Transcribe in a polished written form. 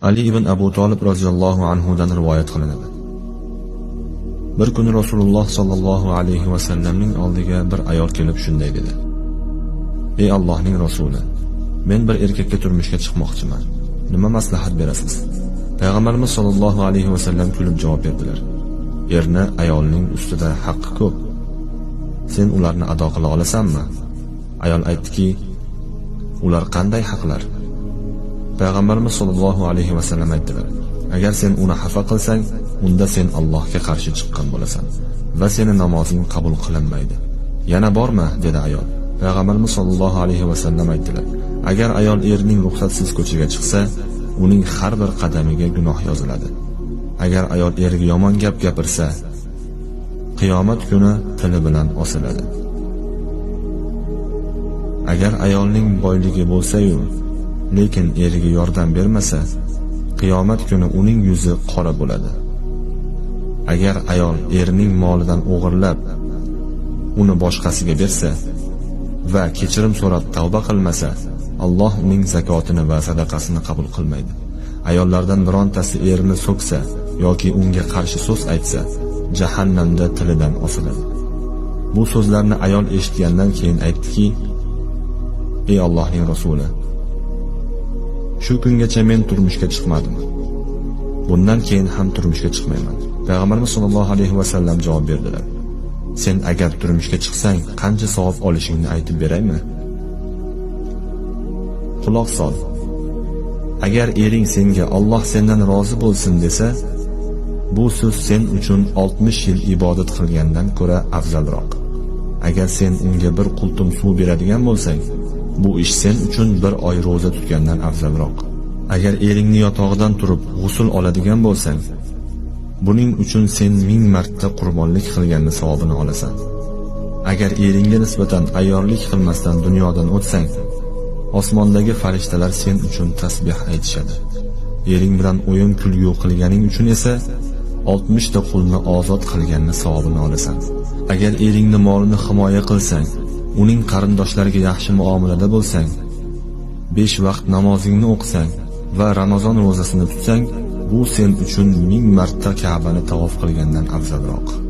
Ali ibn Abu Tolib roziyallohu anhu dan rivoyat qilinadi. Bir kuni Rasululloh sollallohu alayhi va sallamning oldiga bir ayol kelib shunday dedi: "Ey Allohning rasuli, men bir erkakka turmushga chiqmoqchiman. Nima maslahat berasiz?" Payg'ambarimiz sollallohu alayhi va sallam kulib javob berdilar: "Erni ayolning ustida haqqi ko'p. Sen ularni ado qila olasanmi?" Ayol aytdiki: "Ular qanday haqlar?" Payg'ambarimiz sollallohu alayhi va sallam aytdilar: "Agar sen uni xafa qilsang, unda sen Allohga qarshi chiqqan bo'lasan va seni namozing qabul qilinmaydi." "Yana bormi?" dedi ayol. Payg'ambarimiz sollallohu alayhi va sallam aytdilar: "Agar ayol erining ruxsatsiz ko'chaga chiqsa, uning har bir qadamiga gunoh yoziladi. Agar ayol eriga yomon gap gapirsa, qiyomat kuni tili bilan osiladi. Agar ayolning boyligi bo'lsa-yu, lekin eriga yordam bermasa, qiyomat kuni uning yuzi qora bo'ladi. Agar ayol erining molidan o'g'irlab, uni boshqasiga bersa va kechirim so'rab tavba qilmasa, Alloh uning zakotini va sadaqasini qabul qilmaydi. Ayollardan birontasi erini so'ksa yoki unga qarshi so'z aytsa, jahannamda tilidan osiladi." Bu so'zlarni ayol eshitgandan keyin aytdiki: "Ey Allohning rasuli, shu kungacha men turmushga chiqmadim. Bundan keyin ham turmushga chiqmayman." Payg'ambarimiz sollallohu alayhi va sallam javob berdilar: "Sen agar turmushga chiqsang, qancha savob olishingni aytib beraymi? Quloq sol. Agar ering senga Alloh sendan rozi bo'lsin desa, bu so'z sen uchun 60 yil ibodat qilgandan ko'ra afzalroq. Agar sen unga bir qultum suv beradigan bo'lsang, bu ish sen uchun bir oy ro'za tutgandan afzalroq. Agar eringni yotog'idan turib g'usul oladigan bo'lsang, buning uchun sen 1000 marta qurbonlik qilganni savobini olasan. Agar eringga nisbatan ayyorlik qilmasdan dunyodan o'tsang, osmondagi farishtalar sen uchun tasbih aytishadi. Ering bilan o'yin kulgu qilganing uchun esa 60 ta qulni ozod qilganni savobini olasan. Agar eringni molini himoya qilsang, uning qarindoshlariga yaxshi muomalada bo'lsang, 5 vaqt namozingni o'qisang va Ramazon ro'zasini tutsang, bu sen uchun 1000 marta Ka'bani tavof qilgandan afzalroq."